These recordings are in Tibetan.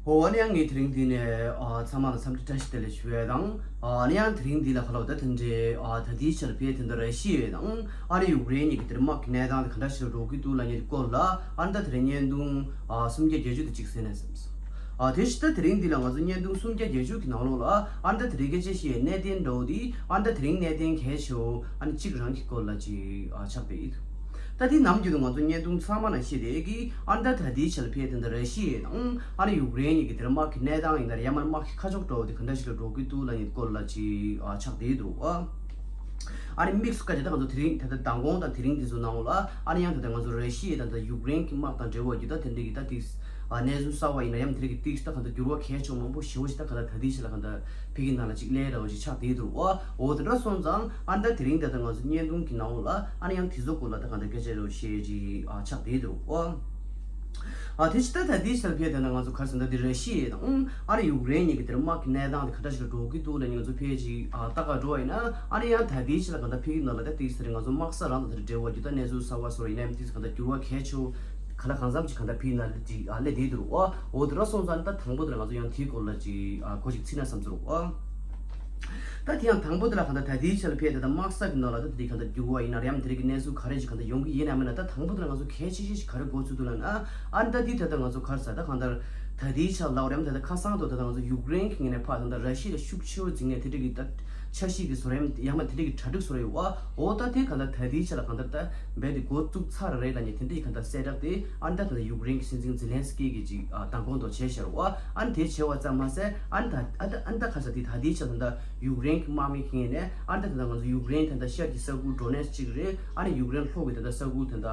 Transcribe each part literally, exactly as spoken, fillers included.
ཨོ་ཨ་ནི་ཡང་ངས་དེ་རིང་འདི་ནས་ཨ་ཚང་མ་ལ་འཚམས་འདྲི་བཀྲ་ཤིས་བདེ་ལེགས་ཞུ་ཡས་དང་། ཨ་ནི་ཡང་དེ་རིང་འདི་ལ་ཁ་ལོ་ད་དེ་འདྲའི་ཨ་ད་ལྟའི་ཆར་ཕེ་དེ་འདྲ་ར་ཤི་ཡ་དང་ཨ་ནི་ཡུཀ་རེན་གཉིས་ཀྱི་དེར་དམག་གི་གནས་སྟངས་དེ་ག་འདྲ་ཞིག་ལ་འགྲོ་གི་འདུག་ལབ་མཁན་སྐོར་ལ་ཨ་ནི་ད་དེ་རིང་བརྙན་ཐུང་ཨ་སུམ་བརྒྱ་བརྒྱད་ཅུ་དེ་གཅིག་གཟིགས་ན་བསམས་སོང་། ཨ་དེ་བཞིན་ད་དེ་རིང་འདི་ལ་ང་ཚོ་བརྙན་ཐུང་སུམ་བརྒྱ་བརྒྱད་ཅུ་གི་ནང་ལོགས་ལ་ཨ་ནི་ད་དེ་རིང་སྐད་ཆ་བཤད་ཡས་གནད་དོན་འདྲ་བོ་དེ་ཨ་ནི་ད་དེ་རིང་གནད་དོན་གལ་ཆེ་བོ་ཨ་ནི་གཅིག་རང་གི་སྐོར་ལ་ཅིག་ཨ་ཆགས་པ་ཡིན། ད་དེ་ནམ་རྒྱུན་དུ་ང་ཚོ་བརྙན་ཐུང་ཚང་མ་ནང་བཤད་བསྡད་ཀྱི་ཨ་ནི་ད་ད་ལྟའི་ཆར་ཕེ་དེ་འདྲ་ར་ཤི་ཡ་དང་ཨ་ནི་ཡུཀ་རེན་གཉིས་ཀྱི་དེར་དམག་གི་གནས་སྟངས་ཡིན་ན་ཡང་མ་དམག་གི་ཁ་ཕྱོགས་འདྲ་བོ་དེ་ག་འདྲ་ཞིག་ལ་འགྲོ་གི་འདུག་ལབ་མཁན་སྐོར་ལ་ཅིག་ཨ་ཆགས་བསྡད་འདུག་ཨ། ཨ་ནི་དམིགས་སུ་བཀར་བྱས་ད་ང་ཚོ་དེ་རིང་ད་ལྟ་མདང་དགོང་དང་དེ་རིང་འདི་ཚོ་ནང་ལ་ཨ་ནི་ཡང་ད་ལྟ་ང་ཚོ་ར་ཤི་ཡ་དང་ད་ཡུཀ་རེན་གྱི་དམག་དང་འབྲེལ་བ་རྒྱུ་ད་དེ་འདྲ་གི་ད་ཏིག་ཨ་གནས་ཚུལ་གསར་བ་ཡིན་ན་ཡང་དེ་རིང་གི་ཏིག་ད་ག་ད་འགྱུར་བ་གལ་ཆེ་བོ་མང་པོ་ཞེ་བོ་ཞིག་ད་ག་ད་ད་ལྟའི་ཆ་ལ་ག་ད་ཕི་གི་ནང་ལ་ཅིག་སླེབས་ར་བ་ཞིག་ཆགས་བསྡད་འདུག་ཨ། འོ་དེ་འདྲ་སོང་ཙང་ཨ་ནི་ད་དེ་རིང་ད་ད་ང་ཚོ་བརྙན་ཐུང་གི་ནང་ལ་ཨ་ནི་ཡང་དེ་ཚོ་སྐོར་ལ་ད་ག་ད་སྐད་ཆ་ར་བ་བཤད་ཅིག་ཨ་ཆགས་བསྡད་འདུག་ཨ། ཨ་དེ་ཕྱི་ད་ད་དེའི་ཆར་ཕེ་དེ་ན་ང་ཚོ་གར་སོང་ད་དེ་ར་ཤི་ཡ་དང་ཨ་ནི་ཡུཀ་རེན་གཉིས་ཀྱི་དེར་དམག་གི་གནས་སྟངས་དེ་ག་འདྲ་ཞིག་ལ་འགྲོ་གི་འདུག་ལ་ང་ཚོ་ཕེ་ཅིག་ཨ་ལྟ་ག་འགྲོ་བ་ཡིན་ན་ཨ་ནི་ཡང་ད་དེའི་ཆ་ལ་ག་ད་ཕི་གི་ནང་ལ་ད་དེའི་ཆར་ང་ཚོ་དམག་ས་རང་དང་དེར་འབྲེལ་བ་རྒྱུ་ད་གནས་ཚུལ་གསར་བ་སོགས་ཡིན་ན་ཡང་དེའི་ཆ་ག་ད་འགྱུར་བ་གལ་ཆེ་བོ་ག་ལ་གང་འཚམ་ཅིག་ག་ད་ཕི་གི་ནང་ལ་ཅིག་ཨ་སླེབས་བསྡད་འདུག་ཨ། འོ་དེ་འདྲ་སོང་ཙང་ད་དང་པོ་དེ་ལ་ང་ཚོ་ཡང་དེའི་སྐོར་ལ་ཅིག་ཨ་གོ་ཅིག་ཚིག་ན་བསམ་ཚུལ་ཨ། ད་དེ་ཡང་དང་པོ་དེ་ལ་གང་ལྟར་ད་ལྟའི་ཆར་ཕེ་ད་ལྟ་དམག་ས་གི་ནང་ལ་ད་དེ་གང་ལྟར་འགྱུར་བ་ཡིན་ན་རེད་ཡང་དེ་རིགས་ཀྱི་གནས་ཚུལ་ག་རེ་ཞིག་གང་ལྟར་ཡོང་གི་ཡིན་ནམ་མིན་ན་ད་དང་པོ་དེ་ལ་ང་ཚོ་གལ་ཆེ་ཤོས་ཤིག་ག་རེ་གོ་ཚུལ་འདུག་ལབ་ན་ཨ་ནི་ད་དེ་ད་ལྟ་ང་ཚོ་ག་རེ་ཟ་ད་གང་ལྟར་ད་ལྟའི་ཆར་ལ་རེད་ཡང་ད་ལྟ་ཁ་སང་དུ་ད་ལྟ་ང་ཚོ་ཡུཀ་རེན་གྱི་ངོས་ནས་ཕར་ད་ལྟ་ར་ཤི་ཡ་ལ་ཤུགས་ཆེ་བོ་འཛིང་ནས་དེ་རིགས་ཀྱི་ད་འཆར་གཞི་གི་བཟོ་ར་ཡང་ཡང་མ་དེ་རིགས་ཀྱི་གྲ་སྒྲིག་བཟོ་ར་ཡོད་བ་འོ་ད་དེ་གང་ལྟར་ད་ལྟའི་ཆར་ལ་གང་ལྟར་ད་རྦད་དེ་འགོ་བཙུགས་ཚར་རེད་ལབ་ནས་དེ་འདྲ་ཡི་གང་ལྟར་གསལ་བསྒྲགས་དེ་ཨ་ནི་ད་ད་ལྟ་ཡུཀ་རེན་གྱི་སྲིད་འཛིན་ཛེ་ལན་སི་ཀི་གིས་ཅིག་ཨ་མདང་དགོང་དུ་བྱས་ཤར་བ་ཨ་ནི་དེ་བྱས་པ་ཙམ་མ་ཟད་ཨ་ནི་ད་ཨ་ད་ཨ་ནི་ད་ཁ་ས་དེ་ད་ལྟའི་ཆར་ད་ལྟ་ཡུཀ་རེན་གྱི་དམག་མི་གི་ངོས་ནས་ཨ་ནི་ད་ད་ལྟ་ང་ཚོ་ཡུཀ་རེན་ད་ལྟ་ཤར་གྱི་ས་ཁུལ་ཌོ་ནེ་སི་གཅིག་རེད། ཨ་ནི་ཡུཀ་རེན་ལྷོ་གི་ད་ལྟ་ས་ཁུལ་ད་ལྟ་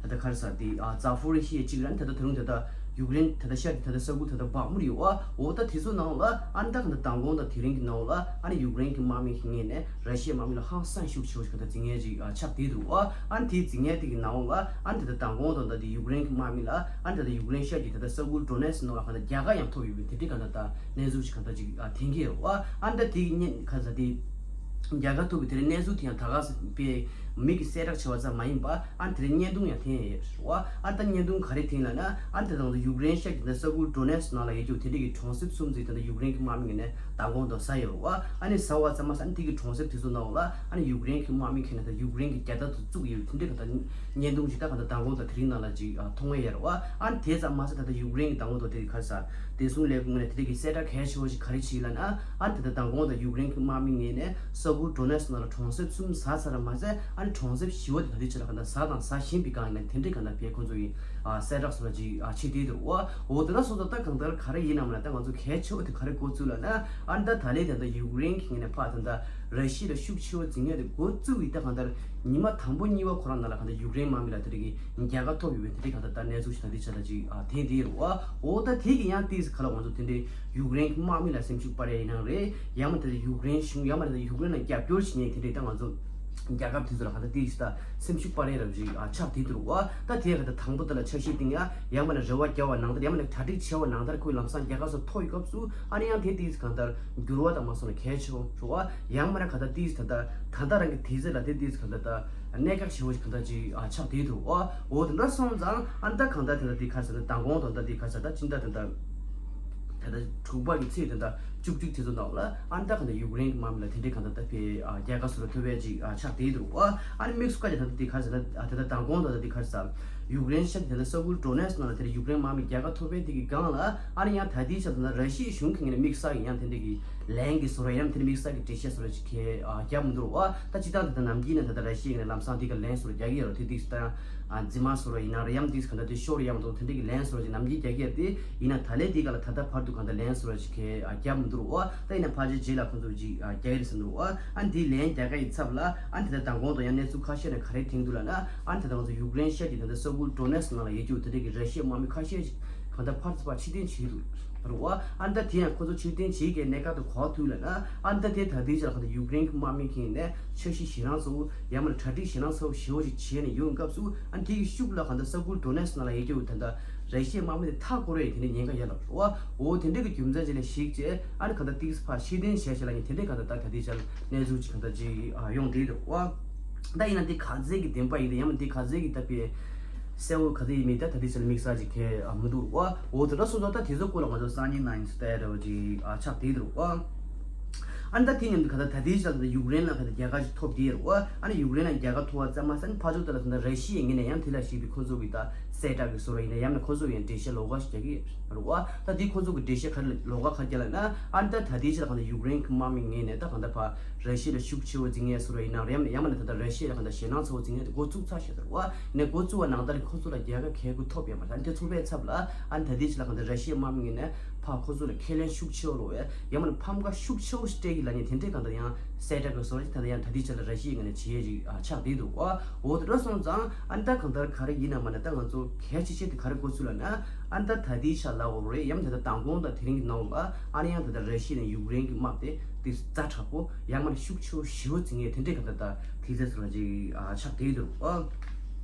ད་ལྟ་ཁ་ས་དེ་ཨ་ཛ་ཕོ་རི་ཤི་ཡ་གཅིག་རེད། ཨ་ནི་ད་ལྟ་ད་རུང་ད་ལྟ་ཡུཀ་རེན་ད་ལྟ་ཤར་གྱི་ད་ལྟ་ས་ཁུལ་ད་ལྟ་བག་མུར་ཡོད་བ་འོ་ད་དེ་ཚོ་ནང་ལ་ཨ་ནི་ད་གང་ལྟར་མདང་དགོང་དང་དེ་རིང་གི་ནང་ལ་ཨ་ནི་ཡུཀ་རེན་གྱི་དམག་མི་གི་ངོས་ནས་ར་ཤི་ཡའི་དམག་མི་ལ་ཧང་སང་ཤུགས་ཆེ་བོ་ཞིག་ག་ད་འཛིང་ཡས་ཅིག་ཨ་ཆགས་བསྡད་འདུག་ཨ། ཨ་ནི་དེའི་འཛིང་ཡས་དེ་གི་ནང་ལ་ཨ་ནི་ད་ལྟ་མདང་དགོང་དང་ད་དེ་ཡུཀ་རེན་གྱི་དམག་མི་ལ་ཨ་ནི་ད་ལྟ་ཡུཀ་རེན་ཤར་གྱི་ད་ལྟ་ས་ཁུལ་ཌོ་ནེ་སི་ནང་ལ་ག་ད་རྒྱལ་ཁ་ཡང་ཐོབ་ཡོད་པའི་དེ་འདྲའི་ག་ད་ད་གནས་ཚུལ་ཞིག་ག་ད་ཅིག་ཨ་ཐོན་གྱི་ཡོད་ཨ། ཨ་ནི་ད་དེ་གི་ཉིན་ག་ད་དེ་རྒྱལ་ཁ་ཐོབ་པའི་དེ་རིང་གནས་ཚུལ་དེ་ཡང་ད་ག་ས་པའི་མི་གི་གསལ་བསྒྲགས་བྱས་པ་ཙམ་མ་ཡིན་པ་ཨ་ནི་དེ་རིང་བརྙན་ཐུང་ཡང་འཐེན་ཡོད་རེད་བ། ཨ་ནི་ད་བརྙན་ཐུང་ག་རེ་འཐེན་ལབ་ན་ཨ་ནི་ད་ད་ད་ཡུཀ་རེན་ཤར་གྱི་ད་ས་ཁུལ་ཌོ་ནེ་སི་ནང་ལ་ཡོད་རྒྱུ་དེ་འདྲའི་གི་གྲོང་གསེབ་གསུམ་ཅིག་ད་ལྟ་ཡུཀ་རེན་གྱི་དམག་མི་ངོས་ནས་མདང་དགོང་དང་ཟ་ཡོད་རེད་བ། ཨ་ནི་ཟ་བ་ཙམ་མ་ཟད་ཨ་ནི་དེ་གི་གྲོང་གསེབ་དེ་ཚོ་ནང་ལ་ཨ་ནི་ཡུཀ་རེན་གྱི་དམག་མི་ཁྱེར་ནས་ད་ཡུཀ་རེན་གྱི་རྒྱལ་དར་དུ་བཙུགས་ཡོད་དེ་འདྲའི་ག་ད་བརྙན་ཐུང་ཞིག་ད་ག་ད་མདང་དགོང་དང་དེ་རིང་ནང་ལ་ཅིག་ཨ་མཐོང་ཡས་ཡོད་རེད་བ། ཨ་ནི་དེ་ཙམ་མ་ཟད་ད་ལྟ་ཡུཀ་རེན་གྱི་མདང་དགོང་དང་དེ་ག་ས་བདེ་སྲུང་ལས་ཁུངས་ངོས་ནས་དེ་འདྲའི་གི་གསལ་བསྒྲགས་གལ་ཆེ་བོ་ཞིག་ག་རེ་བྱས་ལབ་ན་ཨ་ནི་ད་ལྟ་མདང་དགོང་དང་ཡུཀ་རེན་གྱི་དམག་མི་ངོས་ནས་ས་ཁུལ་ཌོ་ནེ་སི་ནང་ལ་གྲོང་གསེབ་གསུམ་ཟ་ཚར་བ་མ་ཟད་ཨ་ནི་གྲོང་གསེབ་བཞི་བ་དེ་ད་ལྟའི་ཆ་ལ་ག་ད་ཟ་དང་ཟ་བཞིན་པའི་སྒང་ཡིན་ན་དེ་འདྲའི་ག་ད་བས་ཁོང་ཚོ་ཡིས་ཨ་གསལ་བསྒྲགས་སོགས་ལ་ཅིག་ཨ་བྱེད་བསྡད་འདུག་བ། འོ་དེ་འདྲ་སོང་ཙང་ད་གང་ལྟར་ག་རེ་ཡིན་ནམ་ལབ་ན་ད་ང་ཚོ་གལ་ཆེ་བོ་དེ་ག་རེ་གོ་ཚུལ་ལབ་ན་ཨ་ནི་ད་ད་ལས་ད་ལྟ་ཡུཀ་རེན་གྱི་ངོས་ནས་ཕར་ད་ལྟ་ར་ཤི་ཡ་ལ་ཤུགས་ཆེ་བོ་འཛིང་ཡས་དེ་འགོ་བཙུགས་ཡི་ད་གང་ལྟར་ཉི་མ་དང་པོ་གཉིས་པ་ཁོ་རང་ནང་ལ་གང་ལྟར་ཡུཀ་རེན་དམག་མི་ལ་དེ་རིགས་ཀྱི་རྒྱལ་ཁ་ཐོབ་ཡོད་པའི་དེ་འདྲའི་གང་ལྟར་ད་གནས་ཚུལ་ཞིག་ད་ལྟའི་ཆ་ལ་ཅིག་ཨ་ཐོན་བསྡད་ཡོད་རེད་བ། འོ་ད་དེ་གི་ཡང་ཏིས་ཁ་ལ་ང་ཚོ་དེ་འདྲའི་ཡུཀ་རེན་གྱི་དམག་མི་ལ་སེམས་ཤུགས་སྤར་ཡས་ཡིན་ནའང་རེད། ཡང་མིན་ད་ལྟ་ཡུཀ་རེན་གཞུང་ཡང་མིན་ད་ལྟ་ཡུཀ་རེན་ལ་རྒྱབ་སྐྱོར་བྱེད་མཁན་དེ་འདྲའི་ད་ང་ཚོ་རྒྱལ་ཁབ་དེ་ཚོ་ལ་ག་ད་ཏིས་ད་སེམས་ཤུགས་སྤར་ཡས་རབ་ཅིག་ཨ་ཆགས་བསྡད་འདུག་བ། ད་དེ་ག་ད་དང་པོ་དེ་ལ་འཆར་གཞི་བཏིང་ཡ་ཡང་མིན་ན་རེ་བ་རྒྱབ་པ་ནང་ལྟར་ཡང་མིན་ན་གྲ་སྒྲིག་བྱས་པ་ནང་ལྟར་ཁོས་ལམ་སང་རྒྱལ་ཁ་སོགས་ཐོབ་ཡོད་སྐབས་སུ་ཨ་ནི་ཡང་དེ་ཏིས་གང་ལྟར་འགྱུར་བ་དང་མ་སོང་ན་གལ་ཆེ་བོ་རེད་བ། ཡང་མིན་ན་ག་ད་ཏིས་ད་ད་ད་ལྟ་རང་གི་དུས་ཚོད་ལ་དེ་ཏིས་གང་ལྟར་ད་གནད་འགག་ཆེ་བོ་ཞིག་གང་ལྟར་ཅིག་ཨ་ཆགས་བསྡད་འདུག་བ། འོ་དེ་འདྲ་སོང་ཙང་ཨ་ནི་ད་གང་ལྟར་དེ་འདྲ་དེ་ག་ཟེར་ན་མདང་དགོང་དང་ད་དེ་ག་ཟེར་ད་ཕྱི་ཟླ་དེ་འདྲ་ད་ལྟ་དྲུག་པ་གི་ཚེས་དེ་འདྲ་བཅུ་གཅིག་དེ་ཚོ་ནང་ལ་ཨ་ནི་ད་གང་ལྟར་ཡུཀ་རེན་གྱི་དམག་མི་ལ་དེ་འདྲའི་གང་ལྟར་ད་ཕེ་ཨ་རྒྱལ་ཁ་སོ་སོར་ཐོབ་པའི་ཅིག་ཨ་ཆགས་བསྡད་འདུག་བ། ཨ་ནི་དམིགས་སུ་བཀར་ཏེ་ད་ལྟ་དེ་ག་ཟེར་ན་ཨ་དེ་ད་མདང་དགོང་དང་ད་དེ་ག་ཟེར་ཡུཀ་རེན་ཤར་དེ་འདྲ་ས་ཁུལ་ཌོ་ནེ་སི་ནང་ལ་དེ་འདྲ་ཡུཀ་རེན་དམག་མི་རྒྱལ་ཁ་ཐོབ་པའི་དེ་གི་སྒང་ལ་ཨ་ནི་ཡང་ད་ལྟའི་ཆར་དེ་འདྲ་ར་ཤི་ཡའི་གཞུང་གི་ངོས་ནས་དམིགས་བསལ་གྱི་ཡང་དེ་འདྲ་གི་ལན་གྱི་བཟོ་འདྲ་ཡང་དེ་འདྲ་དམིགས་བསལ་གྱི་འགྲེལ་བཤད་བཟོ་འདྲ་ཅིག་གས་ཨ་རྒྱབ་མི་འདུག་བ། ད་སྤྱིར་བཏང་དེ་ད་ནམ་རྒྱུན་ནས་ད་ལྟ་ར་ཤི་ཡའི་ངོས་ནས་ལམ་སང་དེ་ག་ལན་བཟོ་འདྲ་རྒྱག་གི་ཡོད་རེད། དེ་དམིགས་བསལ་ཨ་རྫི་མ་བཟོ་འདྲ་ཡིན་ན་རེད་ཡང་དེ་ག་འདྲ་དེ་ཤོར་ཡང་མི་འདུག་དེ་འདྲ་གི་ལན་བཟོ་འདྲ་ཅིག་ནམ་རྒྱུན་རྒྱག་གི་ཡོད་རེད། དེ་ཡིན་ན་ད་ལན་དེ་ག་ལ་ད་ལྟ་བར་དུ་ག་འདྲ་ལན་བཟོ་འདྲ་ཅིག་གས་ཨ་རྒྱབ་མི་འདུག་བ། ད་ཡིན་ན་ཕལ་ཆེར་རྗེས་ལ་ཁོང་ཚོ་ཅིག་ཨ་རྒྱག་གི་རེད་བསམ་འདུག་བ། ཨ་ནི་དེའི་ལན་རྒྱག་ག་ཡི་ཚབ་ལ་ཨ་ནི་དེ་ལྟར་མདང་དགོང་དང་ཡང་གནས་ཚུལ་ཁ་ཤས་ནས་ག་རེ་ཐོན་འདུག་ལབ་ན། ཨ་ནི་དེ་ལྟར་ང་ཚོ་ཡུཀ་རེན་ཤར་གྱི་དེ་འདྲ་ས་ཁུལ་ཌོ་ནེ་སི་ནང་ལ་ཡོད་རྒྱུ་དེ་འདྲ་གི་ར་ཤི་ཡའི་དམག་མི་ཁ་ཤས་ཤིག་གང་ལྟར་ཕར་ཚུར་ཕར་ཕྱིར་འཐེན་བྱེད་ཀྱི་འདུག་རེད་བ། ཨ་ནི་ད་དེ་ཡང་ཁོ་ཚོ་ཕྱིར་འཐེན་བྱེད་ཀྱི་གནད་འགག་དེ་ག་པར་ཐུག་ལབ་ན། ཨ་ནི་ད་དེ་ད་ལྟའི་ཆར་གང་ལྟར་ཡུཀ་རེན་གྱི་དམག་མི་ཁེངས་ནས་འཆར་གཞི་ཞེ་དྲག་ཚ་བོ་ཡང་མིན་ན་གྲ་སྒྲིག་ཞེ་དྲག་ཚ་བོ་ཞེ་བོ་ཞིག་བྱས་ནས་ཡོང་སྐབས་སུ་ཨ་ནི་དེ་གི་ཤུགས་ལ་གང་ལྟར་ས་ཁུལ་ཌོ་ནེ་སི་ནང་ལ་ཡོད་རྒྱུ་དེ་འདྲ་ར་ཤི་ཡའི་དམག་མི་དེ་མཐའ་བསྐོར་བའི་དེ་འདྲའི་ཉེན་ཁ་ཡོད་ལབ་རེད་བ། འོ་དེ་འདྲའི་གི་རྒྱུ་མཚན་ཅིག་ལ་གཞིགས་བྱས་ཨ་ནི་གང་ལྟར་ཏིག་ཙམ་ཕར་ཕྱིར་འཐེན་བྱས་བྱས་ལབ་མཁན་དེ་འདྲའི་གང་ལྟར་ད་ད་ལྟའི་ཆར་གནས་ཚུལ་ཅིག་གང་ལྟར་ཅིག་ཨ་ཡོང་བསྡད་འདུག་བ། ད་ཡིན་ན་འདི་ག་ཚད་ཀྱི་བདེན་པ་ཡིན་ད་ཡང་མིན་འདི་ག་ཚད་ཀྱི་ད་དཔེ་ གསལ་བོ་ག་ཚོད་ཡིན་མིན་ད་ད་ལྟའི་ཆར་ལ་དམིགས་བསལ་ཅིག་གལ་མི་འདུག་བ། འོ་དེ་འདྲ་སོང་ཙང་ད་དེ་ཚོ་སྐོར་ལ་ང་ཚོ་སང་ཉིན་གནངས་ཉིན་ཚོ་ལྟ་ཡ་འདྲ་བོ་ཅིག་ཨ་ཆགས་བསྡད་འདུག་བ། ཨ་ནི་ད་དེ་མཉམ་དུ་ག་ད་ད་ལྟའི་ཆར་ད་ཡུཀ་རེན་ལ་ག་ད་རྒྱལ་ཁ་ཞིག་ཐོབ་བསྡད་ཡོད་རེད་བ། ཨ་ནི་ཡུཀ་རེན་ལ་རྒྱལ་ཁ་ཐོབ་པ་ཙམ་མ་ཟད་ཕར་ཕྱོགས་དེ་ལ་ད་ད་ར་ཤི་ཡའི་ངོས་ནས་ཡང་དེ་ལ་ཞིག་པའི་ཁོ་ཚོ་གི་ད་གསལ་བསྒྲགས་ཀྱི་བཟོ་འདྲ་ཡིན་ན་ཡང་ན་ཁོ་ཚོ་ཡང་འགྲེལ་བཤད་ལོགས་ཀ་ཞིག་རྒྱག་གི་རེད་བ། ད་དེ་ཁོ་ཚོ་གི་འགྲེལ་བཤད་ག་རེ་ལོགས་ཀ་ག་རེ་རྒྱག་ལབ་ན། ཨ་ནི་ད་ད་ལྟའི་ཆར་ལ་ག་ད་ཡུཀ་རེན་གི་དམག་མི་ངོས་ནས་ད་ག་ད་ཕར་ར་ཤི་ཡ་ལ་ཤུགས་ཆེ་བོ་འཛིང་ཡས་བཟོ་འདྲ་ཡིན་ན་རེད། ཡང་ན་ད་ད་ར་ཤི་ཡ་ལ་ག་ད་ཞེད་སྣང་ཚ་བོ་འཛིང་ཡས་དེ་འགོ་བཙུགས་ཚར་ཤག་ཟེར་བ། ནས་འགོ་བཙུགས་པ་ནང་ལྟར་ཁོ་ཚོ་ལ་རྒྱལ་ཁ་གལ་དགུ་ཐོབ་ཡོད་མ་རེད། ཨ་ནི་དེ་ཚོ་པའི་ཚབ་ལ་ཨ་ནི་ད་ལྟའི་ཆར་ལ་ག་ད་ར་ཤི་ཡའི་དམག་མི་ངོས་ནས་ཕར་ཁོ་ཚོ་ལ་ཁས་ལེན་ཤུགས་ཆེ་བོ་ལོག་ཡས། ཡང་མིན་ཕམ་ཁ་ཤུགས་ཆེ་བོ་ཞིག་སྤྲད་ཀྱི་ལབ་མཁན་དེ་འདྲས་གང་ལྟར་ཡང་གསལ་བསྒྲགས་ཀྱི་བཟོ་འདྲ་ཅིག་ད་ལྟ་ཡང་ད་ལྟའི་ཆར་ལ་ར་ཤི་ཡའི་ངོས་ནས་བྱེད་ཡས་ཅིག་ཨ་ཆགས་བསྡད་འདུག་བ། འོ་དེ་འདྲ་སོང་ཙང་ཨ་ནི་ད་གང་ལྟར་ག་རེ་ཡིན་ན་མ་ན་ད་ང་ཚོ་གལ་ཆེ་ཤོས་དེ་ག་རེ་འགོ་ཚུགས་ལབ་ན། ཨ་ནི་ད་ད་ལྟའི་ཆར་ལབ་དགོས་རེད། ཡང་མིན་ད་ལྟ་མདང་དགོང་དང་དེ་རིང་གི་ནང་ལ་ཨ་ནི་ཡང་ད་ལྟ་ར་ཤི་ཡ་ནས་ཡུཀ་རེན་གྱི་དམག་དེ་དེ་ཛ་དྲག་པོ་ཡང་མ་ན་ཤུགས་ཆེ་བོ་ཞེ་བོ་འཛིང་ཡས་དེ་འདྲས་གང་ལྟར་ད་དེ་ཚོ་བཟོ་འདྲ་ཅིག་ཨ་ཆགས་བསྡད་འདུག་བ།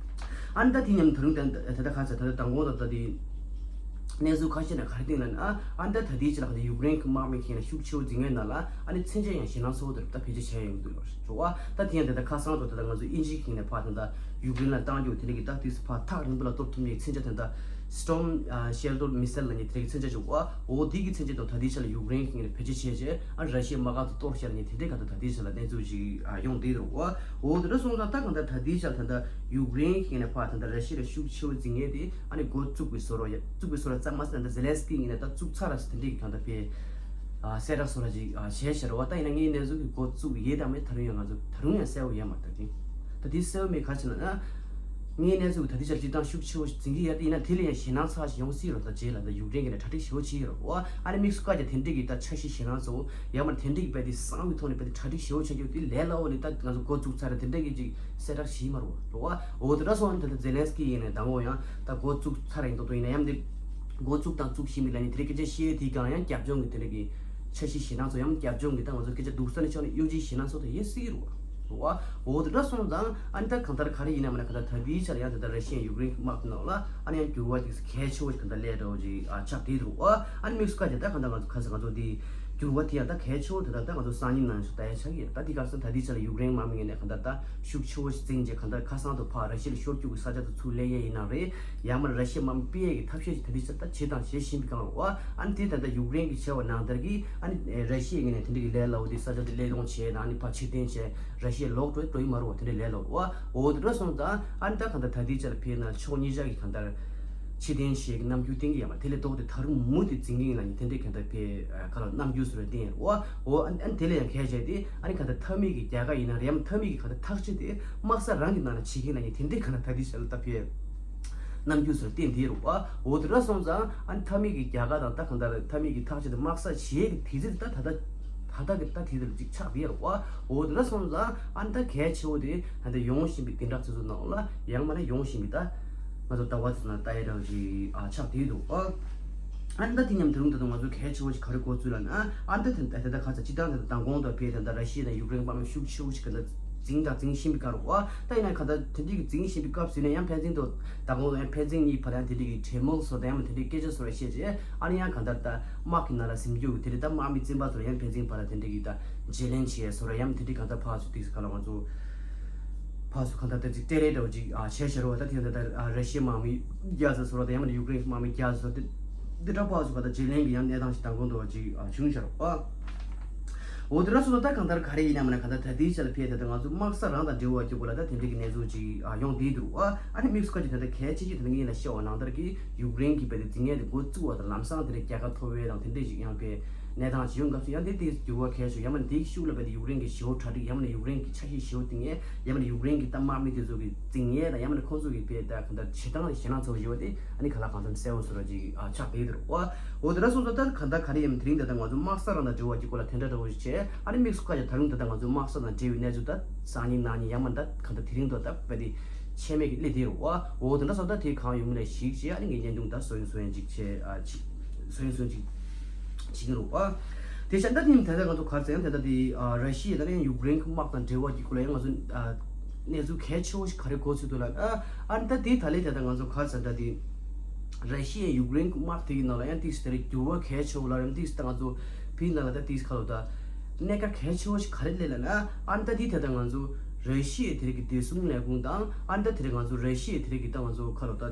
ཨ་ནི་ད་དེ་མཉམ་ད་རུང་ད་ད་ལྟ་ག་ཚོད་ད་ལྟ་མདང་དགོང་དང་ད་དེ་གནས་ཚུལ་ཁ་ཤས་ནས་ག་རེ་བཏོན་ལབ་ན། ཨ་ནི་ད་ད་ལྟའི་ཆར་ལ་ད་ཡུཀ་རེན་གྱི་དམག་མི་ཁེངས་ལ་ཤུགས་ཆེ་བོ་འཛིང་ཡས་ནང་ལ་ཨ་ནི་མཚོན་ཆ་ཡང་ཞེད་སྣང་ཚ་བོ་དེ་ད་བེད་སྤྱོད་བྱས་ཡོང་གི་འདུག་ལ་ཞུ་བ། ད་དེ་ཡང་ད་ལྟ་ཁ་སང་དུ་ད་ལྟ་ང་ཚོ་དབྱིན་ཇིའི་ཁེངས་ནས་ཕར་ད་ལྟ་ཡུཀ་རེན་ལ་བཏང་རྒྱུ་དེ་འདྲ་གི་ད་དུས་སུ་ཕར་ཐག་རིང་པོ་ལ་གཏོར་ཐུབ་མཁན་མཚོན་ཆ་ད་ལྟ་Storm Shadow Missile ལབ་མཁན་དེ་འདྲ་གི་མཚོན་ཆ་ཅིག་ཡོད་བ། འོ་དེ་གི་མཚོན་ཆ་དང་ད་ལྟའི་ཆར་ལ་ཡུཀ་རེན་གྱིས་བེད་སྤྱོད་བྱས་རྗེས་ཨ་ར་ཤི་ཡའི་དམག་སྒར་དུ་གཏོར་བཞག་ནས་དེ་འདྲའི་ག་ད་ད་ལྟའི་ཆར་ལ་གནས་ཚུལ་ཞིག་ཨ་ཡོང་བསྡད་འདུག་བ། འོ་དེ་འདྲ་སོང་ཙང་ད་གང་ལྟར་ད་ལྟའི་ཆར་ད་ལྟ་ཡུཀ་རེན་གྱིས་ཕར་ད་ལྟ་ར་ཤི་ཡ་ལ་ཤུགས་ཆེ་བོ་འཛིང་ཡས་དེ་ཨ་ནི་འགོ་བཙུགས་པའི་བཟོ་འདྲ་ཡ་བཙུགས་པའི་བཟོ་འདྲ་ཙམ་མ་ཟད་ད་ལྟ་ཛེ་ལན་སི་ཀི་ངོས་ནས་ད་བཙུགས་ཚར་ར་ཟེར་དེ་འདྲའི་གི་གང་ལྟར་དཔེ་ཨ་གསལ་བསྒྲགས་བཟོ་འདྲ་ཅིག་ཨ་བྱས་བཞག་རེད་བ། ད་ཡིན་ན་ངའི་གནས་ཚུལ་གྱི་འགོ་བཙུགས་ཡས་དང་མེད་ད་རུང་ཡང་ང་ཚོ་ད་རུང་ཡང་གསལ་བོ་ཡོད་མ་རེད་ད་དེ། ད་དེ་གསལ་བོ་མེད་ག་ཅི་ལབ་ན། ངའི་གནས་ཚུལ་ད་ལྟའི་ཆར་སྤྱིར་བཏང་ཤུགས་ཆེ་བོ་ཞིག་འཛིང་གི་ཡོད་དེ་ཡིན་ན་དེ་ལས་ཡང་ཞེད་སྣང་ཚ་ཞིག་ཡོང་སྲིད་རོ། ད་རྗེས་ལ་ད་ཡུཀ་རེན་གྱིས་ནས་གྲ་སྒྲིག་ཞེ་བོ་བྱས་ཡོད་རོ། ཨ་ནི་དམིགས་སུ་བཀར་ཀྱང་དེ་འདྲས་ཀྱི་ད་འཆར་གཞི་ཞེད་སྣང་ཚ་བོ་ཡང་མ་དེ་འདྲས་ཀྱི་རྦད་དེ་བཟང་བའི་ཐོག་ནས་རྦད་དེ་གྲ་སྒྲིག་ཞེ་བོ་བྱ་རྒྱུ་དེ་ལས་སླ་བོ་ནི་ད་ང་ཚོ་འགོ་བཙུགས་ཚར་ར་དེ་འདྲས་ཀྱི་ཅིག་གསལ་བསྒྲགས་ཞིག་མ་རེད་བ། འོ་དེ་འདྲ་སོང་ནི་ད་ལྟ་ཛེ་ལན་སི་ཀི་ཡིན་ནས་དང་པོ་ཡང་ད་འགོ་བཙུགས་ཚར་ར་ཡིན་མདོག་མདོག་ཡིན་ན་ཡང་དེ་འགོ་བཙུགས་དང་བཙུགས་བཞིན་པའི་ལ་ནི་དེ་རིང་སྐད་ཆ་བཤད་དེའི་སྒང་ཡང་རྒྱབ་ལྗོངས་ཀྱི་དེ་འདྲ་གི་འཆར་གཞི་ཞེད་སྣང་ཚ་བོ་ཡང་རྒྱབ་ལྗོངས་ཀྱི་ད་ང་ཚོ་སྐད་ཆ་སྡུག་ས་ནས་ཆགས་ནས་གཡོ་ཇིའི་ཞེད་སྣང་ཚ་བོ་ད་ཡོད་སྲིད་རེད་བ། འོ་དེ་འདྲ་སོང་ཙང་ཨ་ནི་ད་གང་ལྟར་ག་རེ་ཡིན་ན་མ་ན་གང་ལྟར་ད་ལྟའི་ཆར་ཡང་ད་ལྟ་ར་ཤི་ཡ་ཡུཀ་རེན་གྱི་དམག་གི་ནང་ལ་ཨ་ནི་ཡང་འགྱུར་བ་དེ་གལ་ཆེ་བོ་ཞིག་གང་ལྟར་སླེབས་འགྲོ་བ་ཅིག་ཨ་ཆགས་བསྡད་འདུག་བ། ཨ་ནི་དམིགས་སུ་བཀར་ཏེ་ད་གང་ལྟར་ང་ཚོ་ཁ་སང་ང་ཚོ་འདི་འགྱུར་བ་དེ་ཡང་ད་གལ་ཆེ་བོ་དེ་ད་ད་ང་ཚོ་སང་ཉིན་ནང་ཞིག་ལྟ་ཡ་ཆགས་ཀྱི་ཡོད། ད་འདི་ག་སང་ད་ལྟའི་ཆར་ལ་ཡུཀ་རེན་དམག་མི་ངོས་ནས་གང་ལྟར་ད་ཤུགས་ཆེ་བོ་ཞིག་འཛིང་རྗེས་གང་ལྟར་ཁ་སང་དུ་ཕར་ར་ཤི་ཡ་ལ་ཤོར་རྒྱུ་གི་ས་ཆ་དུ་ཚུར་སླེབས་ཡས་ཡིན་ན་རེད། ཡང་མིན་ར་ཤི་ཡ་དམག་མི་སྤེལ་ཡས་ཀྱི་ཐབས་ཤེས་ཅིག་ད་ལྟའི་ཆར་ད་བྱེད་དང་བྱེད་བཞིན་པའི་སྒང་ལ་འོ། ཨ་ནི་དེ་ད་ལྟ་ཡུཀ་རེན་གྱིས་བྱས་པ་ནང་ལྟར་གྱི་ཨ་ནི་ར་ཤི་ཡ་ངོས་ནས་དེ་འདྲ་གི་ལས་སླ་བོ་དེ་ས་ཆ་དེ་སླེབས་གཏོང་བྱས་དང་ཨ་ནི་ཕར་ཕྱིར་འཐེན་བྱས་ར་ཤི་ཡ་ལོག་འགྲོ་འགྲོ་ཡི་མ་རེད་བ། དེ་འདྲ་ལས་སླ་བོ་འོ། འོ་དེ་འདྲ་སོང་ཙང་ཨ་ནི་ད་གང་ལྟར་ད་ལྟའི་ཆར་ལ་ཕེབས་ན་ཕྱོགས་གཉིས་ཆ་གི་གང་ལྟར་ཕྱིར་འཐེན་བྱས་ཀྱི་རྣམ་འགྱུར་བསྟན་གྱི་ཡོད་མ་རེད། དེ་ལས་ལྡོག་སྟེ་ད་རུང་མུ་མཐུད་འཛིང་གི་ཡིན་ལབ་ནི་དེ་འདྲའི་གང་ལྟར་ཕེབས་ག་ལ་རྣམ་འགྱུར་བཟོ་འདྲ་བསྟན་ཡོད་རེད་བ། འོ་ཨ་ནི་དེ་ལས་ཡང་གལ་ཆེ་སྟེ་ཨ་ནི་གང་ལྟར་མཐའ་མའི་གི་རྒྱལ་ཁ་ཡིན་ན་རེད་ཡང་མཐའ་མའི་གི་གང་ལྟར་ཐག་གཅོད་དེ་དམག་ས་རང་གི་ནང་ལ་བྱེད་ཀྱི་ཡིན་ལབ་ནི་དེ་འདྲའི་གང་ལྟར་ད་ལྟའི་ཆར་ལ་ད་ཕེབས་རྣམ་འགྱུར་ཟེར་བསྟན་དེ་རུ་བ། འོ་དེ་འདྲ་སོང་ཙང་ཨ་ནི་མཐའ་མའི་གི་རྒྱལ་ཁ་དང་ད་གང་ལྟར་མཐའ་མའི་གི་ཐག་གཅོད་དེ་དམག་ས་བྱེད་ཀྱི་དེ་ཚོ་ད་ད་ད་ད་ད་གི་ད་དེ་ཚོ་ཅིག་ཆགས་དེ་རུ་བ། འོ་དེ་འདྲ་སོང་ཙང་ཨ་ནི་ད་གལ་ཆེ་བོ་དེ་ད་ལྟ་ཡོང་བཞིན་པའི་དེ་འདྲ་ཚོ་ཚོ་ནང་ལ་ཡང་མ་ན་ཡོང་བཞིན་པའི་ད་ང་ཚོ་ཟླ་བ་ཚོ་ན་ད་ཡ་རང་གི་ཨ་ཆགས་དེ་འདུག་ཨ། ཨ་ནི་ད་དེ་མཉམ་དུ་རུང་ད་དུང་ང་ཚོ་གལ་ཆེ་བོ་ཞིག་ག་རེ་གོ་ཚུལ་ལ་ན་ཨ་ནི་ད་ད་ད་ད་ག་ཚ་སྤྱི་བཏང་ད་ད་མདང་དགོང་དུ་ཕེབས་ད་ད་ར་ཤི་ཡ་དང་ཡུཀ་རེན་དམག་མི་ཤུགས་ཆེ་བོ་ཞིག་ག་ད། འཛིང་དང་འཛིང་བཞིན་པའི་སྐབས་རུ་བ། ད་ཡིན་ན་གང་ལྟར་དེ་འདྲའི་གི་འཛིང་བཞིན་པའི་སྐབས་ཟེར་ན་ཡང་ཕན་ཚུན་དུ་ད་གོང་དུ་ཡང་ཕན་ཚུན་གཉིས་བར་ཡང་དེ་འདྲའི་གི་གྲོས་མོལ་བཟོ་དང་ཡང་དེ་འདྲའི་སྐད་ཆ་བཟོ་ར་བཤད་རྗེས་ཨ་ནི་ཡང་གང་ལྟར་ད་དམག་གི་ནང་ལ་ཟིན་རྒྱུ་གི་དེ་འདྲའི་ད་དམག་མི་བཙན་པ་ཚོ་ལ་ཡང་ཕན་ཚུན་བར་ལ་དེ་འདྲའི་གི་ད་བརྗེ་ལེན་བྱས་བཟོ་ར་ཡང་དེ་འདྲའི་གང་ལྟར་ཕར་ཚུར་དེ་ག་ལ་ང་ཚོ་ཕར་ཚུར་གང་ལྟར་ད་ཅིག་སྤྲད་རེས་འདྲ་བོ་ཅིག་ཨ་བྱས་བྱས་ར་བ། ད་དེ་འདྲ་ད་ར་ཤི་ཡ་དམག་མི་རྒྱ་ཚ་བཟོ་ར་ད་ཡང་མ་ཡུཀ་རེན་དམག་མི་རྒྱ་ཚ་བཟོ་དེ་འདྲ་ཕར་ཚུར་གང་ལྟར་བརྗེ་ལེན་གི་ཡང་གནས་སྟངས་ཤིག་ད་གོང་དུ་བ་ཅིག་ཨ་བྱུང་བཞག་ར་བ། འོ་དེ་འདྲ་སོང་ཙང་ད་གང་ལྟར་ག་རེ་ཡིན་ན་མིན་ན་གང་ལྟར་ད་ལྟའི་ཆ་ལ་ཕེབས་ད་ལྟ་ང་ཚོ་དམག་ས་རང་དང་འབྲེལ་བ་གྱི་སྐོར་ལ་ད་དེ་འདྲའི་གི་གནས་ཚུལ་ཅིག་ཨ་ཡོང་བསྡད་འདུག་ཨ། ཨ་ནི་དམིགས་སུ་བཀར་གྱི་ད་ལྟ་གལ་ཆེ་ཤོས་ད་ལྟ་ངས་ལ་བཤད་པ་ནང་ལྟར་གྱི་ཡུཀ་རེན་གྱི་རྦད་དེ་འཛིང་ཡས་དེ་འགོ་བཙུགས་པ་དང་ལམ་སང་དེ་འདྲའི་རྒྱལ་ཁ་ཐོབ་པའི་དང་དེ་འདྲའི་ཅིག་ཡང་པའི་གནས་སྟངས་ཅིག་ཡོང་སྐབས་སུ་ཡང་དེ་དེ་འགྱུར་བ་གལ་ཆེ་ཤོས་ཡང་མིན་དེའི་ཤུགས་ལ་རྦད་དེ་ཡུཀ་རེན་གྱི་ཞི་བོ་གྲ་སྒྲིག་ཡང་མིན་ཡུཀ་རེན་གྱི་ཆ་ཤས་ཞི་བོ་འཛིང་ཡས་ཡང་མིན་ཡུཀ་རེན་གྱི་ད་དམག་མི་དེ་ཚོ་གི་འཛིང་ཡས་དང་ཡང་མིན་ཁོང་ཚོ་གི་རྦད་དེ་གང་ལྟར་བྱེད་སྟངས་ལ་ཞེད་སྣང་ཚ་བོ་ཞི་བོ་དེ་ཨ་ནི་ག་ལ་གང་འཚམ་གསལ་བོ་བཟོ་འདྲ་ཅིག་ཨ་ཆགས་བསྡད་འདུག་ཨ། འོ་དེ་འདྲ་སོང་ཙང་ད་གང་ལྟར་ག་རེ་ཡིན་དེ་རིང་ད་ལྟ་ང་ཚོ་དམག་ས་རང་དང་འབྲེལ་བ་གྱི་སྐོར་ལ་དེ་འདྲ་འདྲ་བོ་ཞིག་བྱས། ཨ་ནི་དམིགས་སུ་བཀར་ཡ་ད་རུང་ད་ལྟ་ང་ཚོ་དམག་ས་དང་འབྲེལ་བའི་གནས་ཚུལ་ད་སང་ཉིན་གནངས་ཉིན་ཡང་མ་ད་གང་ལྟར་དེ་རིང་ད་ད་རྦད་དེ་ཆད་མེད་ཀྱི་སླེབས་བསྡད་རེད་བ། འོ་དེ་འདྲ་སོང་ད་དེ་གང་ཡོང་མིན་ལ་གཞིགས་བྱས་ཨ་ནི་ངས་བརྙན་ཐུང་ད་བཟོ་ཡིན་བཟོ་ཡིན་ཅིག་བྱས་ཨ་ཅིག་བཟོ་ཡིན་བཟོ་ཡིན་ཅིག་བྱེད་ཀྱི་རེད་བ། དེ་བཞིན་ད་དེ་ནི་ད་ལྟ་ང་ཚོ་ག་རེ་ཟེར་ཡང་ད་ལྟ་དེ་ཨ་ར་ཤི་ཡ་ད་ལན་ཡུཀ་རེན་གྱི་དམག་དང་འབྲེལ་བ་གྱི་སྐོར་ལ་ཡང་ང་ཚོ་ཨ་གནས་ཚུལ་གལ་ཆེ་བོ་ཞིག་ག་རེ་གོ་ཚུལ་འདུག་ལབ་ན། ཨ་ནི་ད་དེ་ད་ལན་ད་ལྟ་ང་ཚོ་ག་རེ་ཟེར་ད་དེ། ར་ཤི་ཡ་ཡུཀ་རེན་གྱི་དམག་དེ་གི་ནང་ལ་ཡང་ཏིག་ཙམ་དེ་རིང་འགྱུར་བ་གལ་ཆེ་བོ་ལ་རེད། ཏིག་ཙམ་ད་ང་ཚོ་བོད་ནང་ལ་ད་ཏིག་ཙམ་ཁ་ལོ་ད་གནད་འགག་གལ་ཆེ་བོ་ཞིག་ག་རེ་སླེབས་ལབ་ན། ཨ་ནི་ད་དེ་ད་ལྟ་ང་ཚོ་ ར་ཤི་ཡའི་དེ་རིགས་ཀྱི་བདེ་སྲུང་ལས་ཁུངས་དང་། ཨ་ནི་ད་དེ་རིགས་ང་ཚོ་ར་ཤི་ཡའི་དེ་རིགས་ཀྱི་ད་ང་ཚོ་ཁ་ལོ་ད་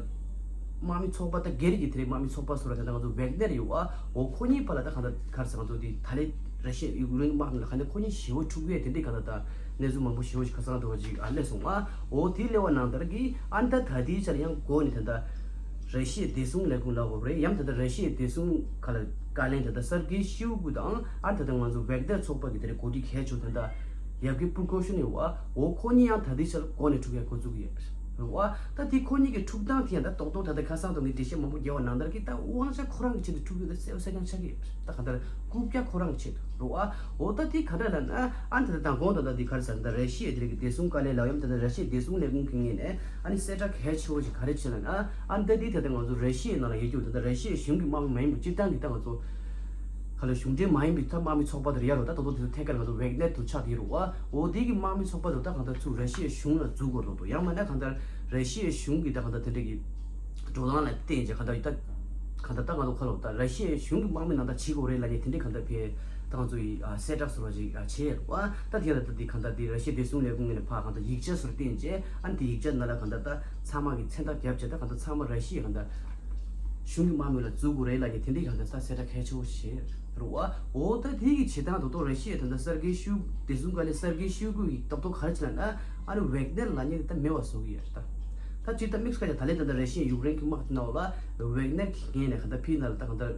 དམག་མི་ཚོགས་པ། ད་སྒེར་གྱི་དེ་རིགས་དམག་མི་ཚོགས་པ་སོགས་ལ་ད་ང་ཚོ་ཝེག་ནེར་ཡོད་བ། འོ་ཁོ་གཉིས་བར་ལ་ད་གང་ལྟར་ག་རེ་ཟེར། ང་ཚོ་འདི་ད་ལས་ར་ཤི་ཡ་ཡུཀ་རེན་དམག་མི་ལ་ག་ནས་ཁོ་གཉིས་ཞི་བ་འཁྲུག་ཡས་དེ་འདྲའི་གང་ལྟར་ད་གནས་ཚུལ་མང་པོ་ཞི་བ་ཞིག་ཁ་སང་དུ་བ་ཅིག་ཨ་སླེབས་སོང་བ། འོ་དེ་སླེབས་པ་ནང་ལྟར་གྱི་ཨ་ནི་ད་ད་ལྟའི་ཆར་ཡང་འགོ་ནས་ད་ད་ར་ཤི་ཡའི་བདེ་སྲུང་ལས་ཁུངས་ལ་འོ་རེད། ཡང་ད་ད་ར་ཤི་ཡའི་བདེ་སྲུང་ག་ལ་བཀའ་བློན་ད་ད་སར་གི་ཤིའུ་གུ་དང་། ཨ་ད་ད་ང་ཚོ་ཝེག་ནེར་ཚོགས་པ་གི་དེ་རིགས་འགོ་ཁྲིད་གལ་ཆེ་ད་ད་ཡབ་གི་པུར་གོ་ཤོན་ཡོད་བ། འོ་ཁོ་གཉིས་ཡང་ད་ལྟའི་ཆར་འགོ་ནས་འཁྲུག་ཡ་འགོ་བཙུགས་ཡོད་རེད་བ། ད་དེ་ཁོ་གཉིས་ཀྱི་འཁྲུག་སྟངས་དེ་ཡང་ད་རྡོག་རྡོག་ད་ལྟ་ཁ་སང་དུ་ངས་འགྲེལ་བཤད་མང་པོ་རྒྱག་པ་ནང་ལྟར་གྱི་ད་དབང་ཆ་ཁོ་རང་གི་ཆེད་དུ་འཁྲུག་ཡོད་ད་གསལ་པོ་གསལ་རྐྱང་ཆགས་ཀྱི་ཡོད་རེད། ད་ག་ལྟར་རྐུབ་བཀྱག་ཁོ་རང་གི་ཆེད་དུ་རེད་བ། འོ་ད་དེ་ག་འདྲ་ལབ་ན། ཨ་ནི་ད་ལྟ་མདང་དགོང་ད་ལྟ་དེ་ག་རེ་ཟེར་ན། ད་ར་ཤི་ཡའི་དེ་རིགས་ཀྱི་བདེ་སྲུང་བཀའ་བློན་ལ་ཡང་ད་ལྟ་ར་ཤི་ཡའི་བདེ་སྲུང་ལས་ཁུངས་ཀྱི་ངོས་ནས་ཨ་ནི་གསལ་བསྒྲགས་གལ་ཆེ་བོ་ཞིག་ག་རེ་བྱས་ལབ་ན། ཨ་ནི་ད་དེ་ད་ལྟ་ང་ཚོ་ར་ཤི་ཡའི་ནང་ལ་ཡོད་རྒྱུ་ད་ལྟ་ར་ཤི་ཡའི་གཞུང་གི་དམག་མི་མ་ཡིན་པ་སྤྱིར་བཏང་གི་ད་ང་ཚོ་ག་ལ་གཞུང་འབྲེལ་མ་ཡིན་པའི་ད་དམག་མི་ཚོགས་པ་དེ་རེད་ཡ་རོ། ད་ད་དུང་དེ་ཚོ་ཐད་ཀར་ང་ཚོ་ཝེག་ནེར་དུ་ཆགས་ཡོད་རེད་བ། འོ་དེ་གི་དམག་མི་ཚོགས་པ་དེ་ད་གང་ལྟར་ཚུར་ར་ཤི་ཡའི་གཞུང་ལ་འཛུགས་དགོས་རེད་འདུག་ཡང་མིན་ན་གང་ལྟར་ར་ཤི་ཡའི་གཞུང་གི་ད་གང་ལྟར་དེ་འདྲ་གི་འགྲོ་སྟངས་ལ་བརྟེན་བྱས་གང་ལྟར་ད་གང་ལྟར་ད་ང་ཚོ་ཁ་ལོ་ད་ར་ཤི་ཡའི་གཞུང་གི་དམག་མི་ནང་ད་བྱེད་དགོས་རེད་ལབ་ནས་དེ་འདྲའི་གང་ལྟར་ཕེ་ད་ང་ཚོ་ཡི་ཨ་གསལ་བསྒྲགས་ཟེར་བ་ཞིག་ཨ་བྱས་ཡོད་རེད་བ། ད་དེ་ལ་ད་དེ་གང་ལྟར་དེ་ར་ཤི་ཡའི་བདེ་སྲུང་ལས་ཁུངས་ནས་ཕར་གང་ལྟར་ཡིག་ཆ་ཚུར་བསྟན་བྱས། ཨ་ནི་དེ་ཡིག་ཆ་ནང་ལ་གང་ལྟར་ད་ཚང་མ་གི་མཚན་རྟགས་བརྒྱབ་བྱས། ད་གང་ལྟར་ཚང་མ་ར་ཤི་ཡའི་གང་ལྟར་གཞུང་གི་དམག་མི་ལ་འཛུགས་དགོས་རེད་ལབ་ཀྱི་དེ་འདྲའི་གང་ལྟར་ས་གསལ་བསྒྲགས་གལ་ཆེ་བོ་བྱས་རེད་བ། འོ་ད་དེ་གི་བྱེད་སྟངས་ད་དུང་ར་ཤི་ཡའི་ད་ལྟ་སར་གི་ཤུ་བདེ་སྲུང་བཀའ་བློན་སར་གི་ཤུ་གུ་ཡིས་ད་དུང་ག་རེ་བྱས་ལབ་ན། ཨ་ནི་ཝེག་ནེར་ལབ་མཁན་ད་མེད་པ་བཟོ་གི་ཡོད་རེད་ད། ད་སྤྱིར་ད་དམིགས་བཀར་ད་ལན་ད་ལྟ་ར་ཤི་ཡ་ཡུཀ་རེན་གི་དམག་དེ་ནང་ལ་ཝེག་ནེར་གི་ངོས་ནས་གང་ལྟར་ཕི་ནང་ལ་ད་གང་ལྟར་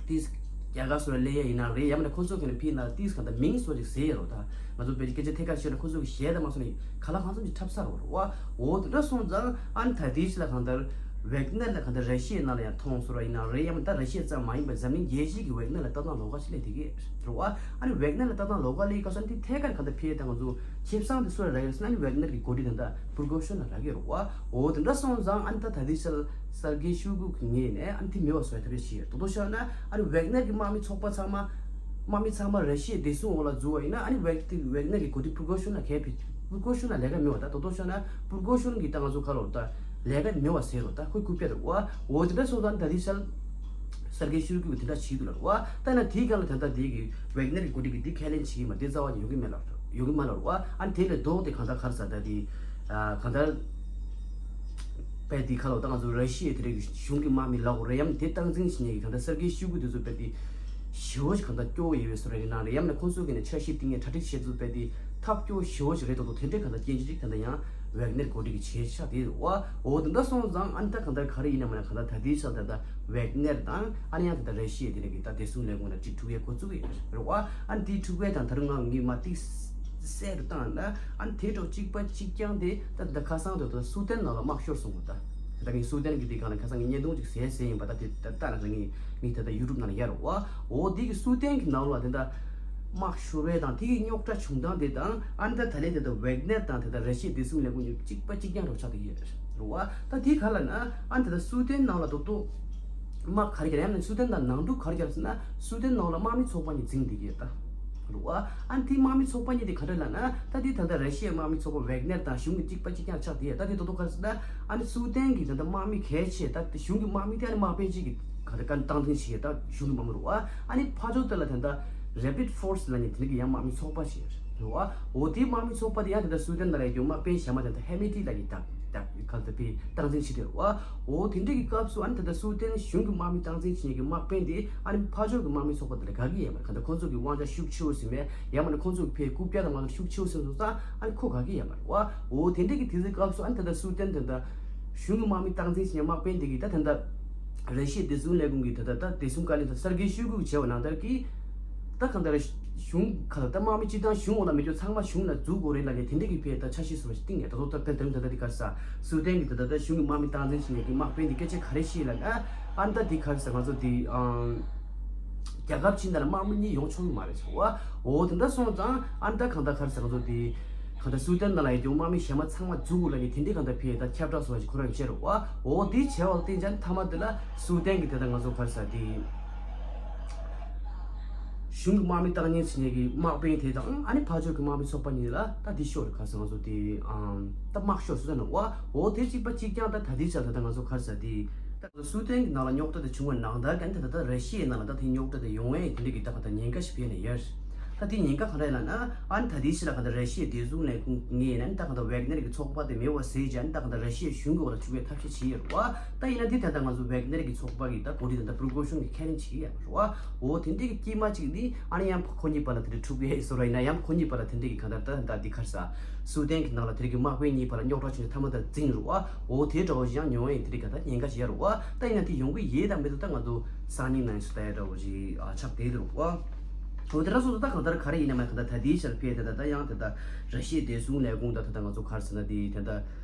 དེ་རྒྱ་གར་སོགས་ལ་སླེབས་ཡ་ཡིན་ན་རེད། ཡང་མིན་ན་ཁོ་ཚོ་གི་ནས་ཕི་ནང་ལ་དེ་གང་ལྟར་མིང་བཟོ་ཅིག་ཟེར་ཡ་རོ། ད་ང་ཚོ་བོད་ཀྱི་སྐད་ཆ་ཐད་ཀར་བཤད་ན་ཁོ་ཚོ་གི་གཞས་དང་མ་སོང་ནས་ག་ལ་གང་འཚམ་ཅིག་འཁྲབ་ས་རོ་རོ་བ། འོ་དེ་འདྲ་སོང་ཙང་ཨ་ནི་ད་དེ་ཕྱི་ལ་གང་ལྟར་ཝེག་ནེར་ལ་གང་ལྟར་ར་ཤི་ཡའི་ནང་ལ་ཡང་མཐོང་ཟེར་བ་ཡིན་ན་རེད། ཡང་མིན་ད་ར་ཤི་ཡ་ཙམ་མ་ཡིན་པར་འཛམ་གླིང་རྒྱལ་སྤྱི་གི་ཝེག་ནེར་ལ་ལྟ་སྟངས་ལོགས་ཀ་ཞིག་སླེབས་བསྡད་ཀྱི་རེད་བ། ཨ་ནི་ཝེག་ནེར་ལ་ལྟ་སྟངས་ལོགས་ཀ་སླེབས་ཀྱི་སྐབས་སུ་ཨ་ནི་དེ་ཐད་ཀར་གང་ལྟར་ཕི་ད་ང་ཚོ་ཁེ་བཟང་དེ་སུ་ལ་རག་ཡོད་ཟེར་ན། ཨ་ནི་ཝེག་ནེར་གི་འགོ་ཁྲིད་ད་ལྟ་པུར་གོ་ཤོན་ལ་རག་གི་རེད་བ། འོ་དེ་འདྲ་སོང་ཙང་ཨ་ནི་ད་ད་ལྟའི་ཆར་སར་གི་ཤུ་གུ་གི་ངོས་ནས་ཨ་ནི་དེ་མེད་པ་བཟོ་ཡ་ཐབས་ཤེས་བྱས་ཡོད། དོ་དོ་ཤོད་ན་ཨ་ནི་ཝེག་ནེར་གི་དམག་མི་ཚོགས་པ་ཚང་མ་དམག་མི་ཚང་མ་ར་ཤི་ཡའི་བདེ་སྲུང་འོག་ལ་འཛུལ་བ་ཡིན་ན། ཨ་ནི་ཝེག་ཏི་ཝེག་ནེར་གི་འགོ་ཁྲིད་པུར་གོ་ཤོན་ལ་གལ་ཕི་པུར་གོ་ཤོན་ལ་ལས་ཀ་མེད་པ། ད་དོ་དོ་ཤོད་ན་པུར་གོ་ཤོན་གི་ད་ང་ཚོ་ཁ་ལོ་ད་ལས་ཀ་མེད་པ་ཟེར་རོ། ད་ཁོས་རྐུབ་བཀྱག་རེད་བ། འོ་དེ་འདྲ་སོང་ཙང་ད་ལྟའི་ཆར་སར་གི་ཤུ་གུ་དེ་འདྲ་བྱེད་འདུག་ལ་རེད་བ། ད་ན་དེའི་སྒང་ལ་ད་ལྟ་དེ་གི་ཝེག་ནེར་གི་འགོ་ཁྲིད་ཀྱི་དེ་ཁས་ལེན་བྱེད་ཀྱི་མ་དེ་རྩ་བ་ཉིད་ཡོང་གི་མེད་ལ་ཡོང་གི་མ་ལ་རེད་བ། ཨ་ནི་དེ་ལས་ལྡོག་སྟེ་གང་ལྟར་ག་རེ་ཟེར་ད་དེ་ཨ་གང་ལྟར་དཔེ་དེ་ཁ་ལོ་ད་ང་ཚོ་ར་ཤི་ཡའི་དེ་རིགས་གཞུང་གི་དམག་མི་ལ་འོ་རེད། ཡང་དེ་སྟངས་འཛིན་བྱེད་མཁན་གྱི་གང་ལྟར་སར་གི་ཤུ་གུ་དེ་ཚོ་དཔེ་དེ་ཞི་བོ་ཞིག་གང་ལྟར་སྐྱོ་བོ་ཡོད་པའི་བཟོ་འདྲ་ཡིན་ན་རེད། ཡང་ན་ཁོང་ཚོ་གི་ནས་འཆར་གཞི་བཏིང་ངེས་གྲ་སྒྲིག་བྱེད་ཚུལ་དཔེ་དེ་ཐབས་སྐྱོ་བོ་ཞི་བོ་ཞིག་རེད་འདུག་དེ་འདྲའི་གང་ལྟར་སྐྱོན་ཅིག་ཅིག་ད་ལྟ་ཡང་ཝེག་ནེར་འགོ་ཁྲིད་ཀྱི་བྱས་ཤག་དེ་རེད་བ། འོ་དེ་འདྲ་སོང་ཙང་ཨ་ནི་ད་གང་ལྟར་ག་རེ་ཡིན་ན་མིན་ན་གང་ལྟར་ད་ལྟའི་ཆར་ད་ལྟ་ཝེག་ནེར་དང་ཨ་ནི་ཡང་ད་ལྟ་ར་ཤི་ཡའི་དེ་འདྲ་གི་ད་བདེ་སྲུང་ལས་ཁུངས་ལ་གཅིག་འཁྲུག་ཡས་འགོ་བཙུགས་ཡོད་རེད་བ། ཨ་ནི་དེའི་འཁྲུག་པའི་དང་ད་རུང་ང་ངས་མ་ཏིག་གསལ་རུ་བཏང་ན། ཨ་ནི་དེ་འདྲ་གཅིག་པ་གཅིག་རྐྱང་དེ་ད་ད་ཁ་སང་དུ་ད་སུའུ་ཏན་ནང་ལ་དམག་ཤོར་སོང་བ། ད་ད་ངས་སུའུ་ཏན་གི་དེ་སྒང་ལ་ཁ་སང་ངས་བརྙན་ཐུང་ཅིག་གཟིགས་གཟིགས་ཡིན་པ། ད་དེ་ད་ལྟ་ན་ད་ངས་ངས་ད་ད་ཡུ་ཊུབ་ནང་ལ་ཡར་བ། འོ་དེ་གི་སུའུ་ཏན་གི་ནང་ལ་དེ་འདྲ་དམག་ཤོར་བའི་དང་དེ་གི་རྙོག་དྲ་བྱུང་སྟངས་དེ་དང་། ཨ་ནི་ད་ད་ལན་དེ་ད་ཝེག་ནེར་དང་དེ་ད་ར་ཤི་ཡའི་བདེ་སྲུང་ལས་ཁུངས་གཉིས་གཅིག་པ་གཅིག་རྐྱང་རོ་ཆགས་དེ་ཡོད་རེད་བ། ད་དེ་ག་ལ་ན་ཨ་ནི་ད་ད་སུའུ་ཏན་ནང་ལ་རྡོག་རྡོག་དམག་ག་རེ་རྒྱག་ཡང་ན་སུའུ་ཏན་དང་ནང་འཁྲུག་ག་རེ་རྒྱག་ཟེར་ན། སུའུ་ཏན་ནང་ལ་དམག་མི་ཚོགས་པ་གཉིས་འཛིང་བསྡད་ཀྱི་ཡོད་ད། རེད་བ། ཨ་ནི་དེ་དམག་མི་ཚོགས་པ་གཉིས་དེ་ག་འདྲ་ལབ་ན། ད་དེ་ད་ལྟ་ར་ཤི་ཡའི་དམག་མི་ཚོགས་པ་ཝེག་ནེར་དང་གཞུང་གི་གཅིག་པ་གཅིག་རྐྱང་ཆགས་དེ། ད་དེ་རྡོག་རྡོག་ག་རེ་ཟེར་ན། ཨ་ནི་སུའུ་ཏན་གྱི་ད་ལྟ་དམག་མི་གལ་ཆེ། ད་དེ་གཞུང་གི་དམག་མི་དེ་ཨ་ནི་དམག་དཔོན་གཅིག་གིས་ག་འདྲ་བཀའ་བཏང་འཛིན་བྱེད་ཀྱི་ད་གཞུང་གི་དམག་མི་རེད་བ། ཨ་ནི་ཕར་ཕྱོགས་དེ་ལ་ད་ལྟ་Rapid Force་ལབ་མཁན་དེ་འདྲ་གི་ཡང་དམག་མི་ཚོགས་པ་ཞིག་རེད་བ། འོ་དེའི་དམག་མི་ཚོགས་པ་དེ་ཡང་ད་ལྟ་སུའུ་ཏན་ནང་ལ་ཡོད་རྒྱུ་དམག་དཔོན་གཞན་མ་དེ་ད་ཧེ་མི་ཏི་ལབ་མཁན་ད་ག་ལ་དེ་ཕི་སྟངས་འཛིན་བྱེད་དེ་རེད་བ། འོ་དེ་འདྲ་གི་སྐབས་སུ་ཨ་ནི་ད་ལྟ་སུའུ་ཏན་གཞུང་གི་དམག་མི་སྟངས་འཛིན་བྱེད་མཁན་གྱི་དམག་དཔོན་དེ་ཨ་ནི་ཕར་ཕྱོགས་ཀྱི་དམག་མི་ཚོགས་པ་དེ་ལ་དགའ་གི་ཡོད་མ་རེད། གང་ལྟར་ཁོང་ཚོ་གི་དབང་ཆ་ཤུགས་ཆེ་བོ་ཟིན་པས། ཡང་མིན་ན་ཁོང་ཚོ་གི་ཕའི་རྐུབ་བཀྱག་དང་མ་གཏོགས་ཤུགས་ཆེ་བོ་ཟིན་སོང་ཙང་ཨ་ནི་ཁོ་དགའ་གི་ཡོད་མ་རེད་བ། འོ་དེ་འདྲ་གི་དུས་ཚོད་སྐབས་སུ་ཨ་ནི་ད་ལྟ་སུའུ་ཏན་དེ་ད་གཞུང་གི་དམག་མི་སྟངས་འཛིན་བྱེད་མཁན་དམག་དཔོན་དེ་གིས་ད་ད་ལྟ་ར་ཤི་ཡའི་བདེ་སྲུང་ལས་ཁུངས་ཀྱི་ད་ད་ད་བདེ་སྲུང་བཀའ་བློན་ད་སར་གི་ཤོའི་གུ་གིས་བྱས་པ་ནང་ལྟར་གྱི་ད་གང་ལྟར་གཞུང་ག་ལ་ད་དམག་མི་སྤྱི་བཏང་གཞུང་འོག་ལ་མེད་རྒྱུ་ཚང་མ་གཞུང་ལ་འཛུལ་དགོས་རེད་ལབ་ནས་དེ་འདྲ་གི་ཕའི་ད་འཆར་གཞི་བཟོ་བ་ཞིག་བཏིང་ནས། ད་དུང་ད་ད་ད་ད་ད་དེ་ག་རེ་ཟེར། སུའུ་ཏན་གྱི་ད་ད་ད་གཞུང་གི་དམག་མི་སྟངས་འཛིན་བྱེད་མཁན་གྱི་དམག་དཔོན་དེ་སྐད་ཆ་ག་རེ་བཤད་ལབ་ན། ཨ་ནི་ད་དེ་ག་རེ་ཟེར། ང་ཚོ་དེ་ཨང་རྒྱལ་ཁབ་ཕྱི་ནང་ལ་དམག་མི་གཉིས་ཡོང་ཆོག་གི་མ་རེད་ཟེར་བ། འོ་དེ་འདྲ་སོང་ཙང་ཨ་ནི་ད་གང་ལྟར་ག་རེ་ཟེར། ང་ཚོ་དེ་གང་ལྟར་སུའུ་ཏན་ནང་ལ་ཡོད་རྒྱུ་དམག་མི་གཞན་མ་ཚང་མ་འཛུལ་དགོས་ལབ་ནས་དེ་འདྲའི་གང་ལྟར་ཕའི་ད་ཁྱབ་བསྒྲགས་བཟོ་བ་ཞིག་ཁོ་རང་གིས་བྱས་རེད་བ། འོ་དེ་བྱས་པ་ལ་བརྟེན་ཅན་མཐའ་མ་དེ་ལ་སུའུ་ཏན་གྱི་དེ་ད་ང་ཚོ་ག་རེ་ཟེར་དེ། གཞུང་གི་དམག་མི་སྟངས་འཛིན་བྱེད་མཁན་གྱི་དམག་དཔོན་དེ་དང་། ཨ་ནི་ཕར་ཕྱོགས་ཀྱི་དམག་མི་ཚོགས་པ་གཉིས་ལ་ད་འདི་ཤོར་རེད། ག་རེ་ཟེར། ང་ཚོ་དེ་ཨང་ད་དམག་ཤོར་སུ་ད་ནོ་བ། འོ་དེ་གཅིག་པ་གཅིག་རྐྱང་ད་ད་ལྟའི་ཆར་ད་ད་ང་ཚོ་ག་རེ་ཟེར་དེ། ད་སུའུ་ཏན་གྱི་ནང་ལ་རྙོག་དྲ་དེ་བྱུང་བ་ནང་ལྟར་གྱི་ད་ད་ད་ར་ཤི་ཡའི་ནང་ལ་ད་དེ་རྙོག་དྲ་དེ་ཡོང་བའི་དེ་འདྲ་གི་ད་ག་ད་ཉེན་ཁ་ཞིག་འཕེལ་ནས་ཡོད། ད་དེ་ཉེན་ཁ་ག་འདྲ་ཡིན་ལབ་ན། ཨ་ནི་ད་དེའི་ཕྱི་ལ་ག་འདྲ་ར་ཤི་ཡའི་བདེ་སྲུང་ལས་ཁུངས་ངོས་ནས་ད་ག་འདྲ་ཝེག་ནེར་གྱི་ཚོགས་པ་དེ་མེད་པ་བཟོས་བྱས། ཨ་ནི་ད་ག་འདྲ་ར་ཤི་ཡའི་གཞུང་གི་འོག་ལ་བཅུག་པའི་ཐབས་ཤེས་བྱས་ཡོད་རེད་བ། ད་ཡིན་ན་དེ་ད་ལྟ་ང་ཚོ་ཝེག་ནེར་གྱི་ཚོགས་པ་གི་ད་འགོ་ཁྲིད་དེ་ད་པྲོ་ཀོ་ཤོན་གྱི་ཁས་ལེན་བྱེད་ཀྱི་ཡོད་རེད་བ། འོ་དེ་འདྲའི་གི་དཀྱིལ་མ་གཅིག་ནི་ཨ་ནི་ཡང་ཁོ་གཉིས་བར་ལ་དེ་འདྲའི་འཁྲུག་པའི་བཟོ་འདྲ་ཡིན་ན། ཡང་ཁོ་གཉིས་བར་ལ་དེ་འདྲའི་གི་ག་འདྲ་ད་ད་དེ་ག་རེ་ཟ། སུའུ་ཏན་གྱི་ནང་ལ་དེ་འདྲའི་གི་དམག་དཔོན་གཉིས་བར་ལ་རྙོག་དྲ་བྱུང་ནས་མཐའ་མ་ད་འཛིང་རེད་བ། འོ་དེ་འདྲ་བོ་ཞིག་ཡང་ཡོང་ཡས་དེ་འདྲའི་ག་ད་ཉེན་ཁ་ཞིག་ཡོད་རེད་བ། ད་ཡིན་ན་དེ་ཡོང་གི་ཡོད་དང་མེད་དུ་ད་ང་ཚོ་སང་ཉིན་གནངས་ཉིན་སུ་ལྟ་ཡ་འདྲ་བོ་ཞིག་ཨ་ཆགས་བསྡད་འདུག་བ། འོ་དེ་འདྲ་སོང་ཙང་ད་གང་ལྟར་ག་རེ་ཡིན་ན་མ་གང་ལྟར་ད་ལྟའི་ཆར་ཕེ་དེ་ད་ལྟ་ཡང་དེ་ད་ར་ཤི་ཡའི་བདེ་སྲུང་ལས་ཁུངས་དང་དེ་ད་ང་ཚོ་ག་རེ་ཟེར་ན་དེ་དེ་ད་